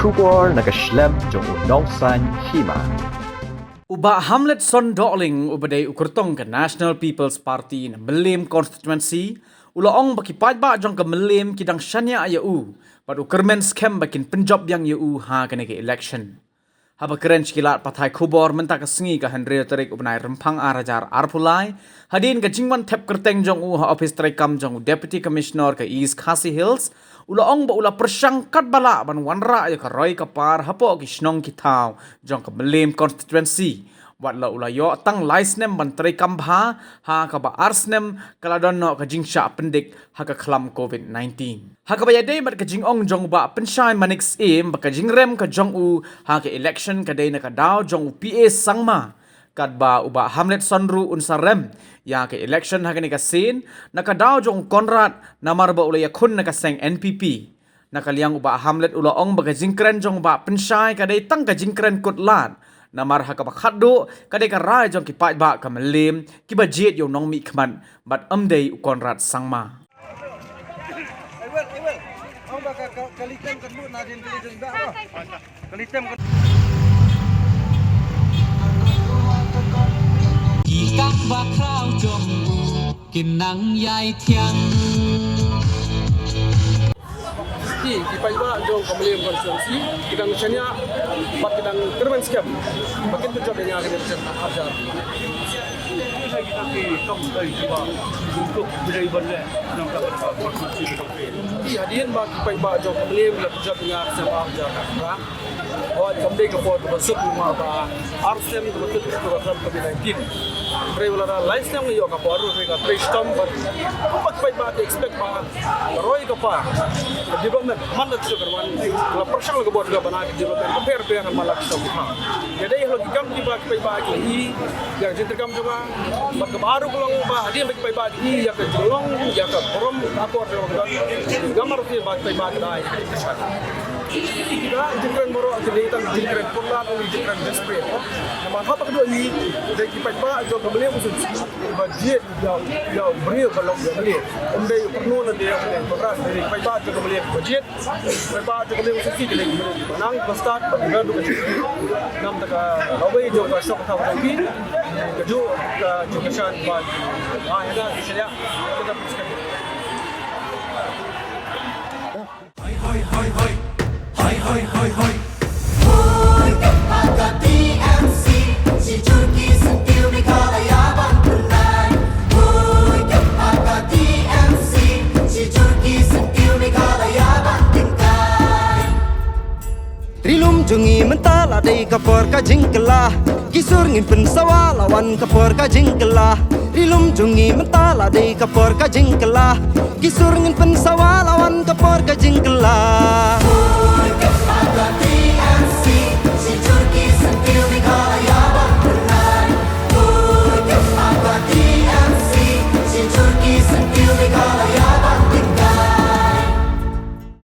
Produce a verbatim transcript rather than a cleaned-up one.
Khubor na ka shlem jong u Nongsaiñ Hima. U Bah Hamletson Dohling, uba dei u kyrtong ka National People's Party na Mylliem Constituency, u la ong ba ki paidbah jong ka Mylliem ki dang shaniah ïa u, bad u kyrmen skhem ba kin pynjop biang ïa u ha kane ka election. Haba kren sha ki lad pathai khubor mynta ka sngi ka hynriew tarik u bnai Rymphang ar hajar arphew lai, hadien ka jingwan thep kyrteng jong u ha ophis treikam jong u Deputy Commissioner ka East Khasi Hills, u la ong ba u la pyrshang katba lah ban wanrah ïa ka roi ka par hapoh ki shnong ki thaw jong ka Mylliem Constituency. Wat la u la ïoh tang lai snem ban treikam bha, ha kaba ar snem ka la don noh ka jingshah pyndik ha ka khlam covid nineteen. Ha kaba ïadei bad ka jingong jong u Bah Pynshai Manik Syiem ba ka jingrem ka jong u ha ka election ka dei na ka daw jong u P A Sangma, katba u Bah Hamletson ruh un sa rem ïa ka election ha kane ka sien na ka daw jong u Conrad, namar ba u la ïakhun na ka seng N P P. Na ka liang u Bah Hamlet u la ong ba ka jingkren jong u Bah Pynshai ka dei tang ka jingkren kut lad, namar ha kaba khatduh ka dei ka rai jong ki paidbah ka Mylliem kiba jied ïa u nongmihkhmat bad ym dei u Conrad Sangma. Ki kang ba khraw jong u kin nang ïai thiang. Ki, ki paidbah jong ka Mylliem Constituency ki dang shaniah bad ki dang kyrmen skhem ba kin pynjop ïa nga ha ka election ar hajar. Ki dei ki kam dei kiba untuk bidai ban leh nang ka constituency ka dei. Ki, hadien ba ki paidbah jong ka Mylliem la pynjop ïa nga ha ka election ar hajar ka Hooid, kam dei ka por kaba suk, namar ba ar snem kaba kut ka khlam covid nineteen. Hynrei wat la da lai snem ngi ïoh ka por, hynrei ka trei shitom bad kumba ki paidbah ki expect ba ka roi ka par, ka development man la shu ka wan, la pyrshang la ka bor ka bana ka development ka pher pher man la shu ka. Ïa dei halor ki kam kiba ki paidbah ki i ïa ka jingtrei kam jong nga. Bad kaba ar ruh ka long ba hadien ba ki paidbah ki i ïa ka jinglong ïa ka burom akor jong ka, namar ki ba ki paidbah ki dei. Ki dei jingkren baroh ki dei tang jingkren pynlong, jingkren desperate. Namar haba ka dei ni dei ki paidbah jong ka Mylliem Constituency ba jied ïa u, ïa u briew ba long ïa u Mylliem. Ym dei u pyrnun, ym dei u pynras, dei ki paidbah jong ka Mylliem ba jied. Paidbah jong ka Mylliem Constituency ki dei ki briew ba nang ba stad ba ka dei ka jingkren. Namar ka lawei jong ka shong ka thaw ka jong ki, kajuh ka jong ka shan ba ai na ki shaniah. Ka dei ka Hoi, hoi, hoi, hoi. Hoi, hoi, hoi, hoi. Hoi, ka pa ka T M C. Shi jur ki syntiew Meghalaya ban pynlait. Hoi, ka pa ka T M C. Shi jur ki syntiew Meghalaya ban pynlait. Ri lum jong ngi mynta la dei ka por ka jingkylla. Ki sur ngin pynsawa la wan ka por ka jingkylla. Ri lum jong ngi mynta la dei ka por ka jingkylla. Ki sur ngin pynsawa la wan ka por ka jingkylla.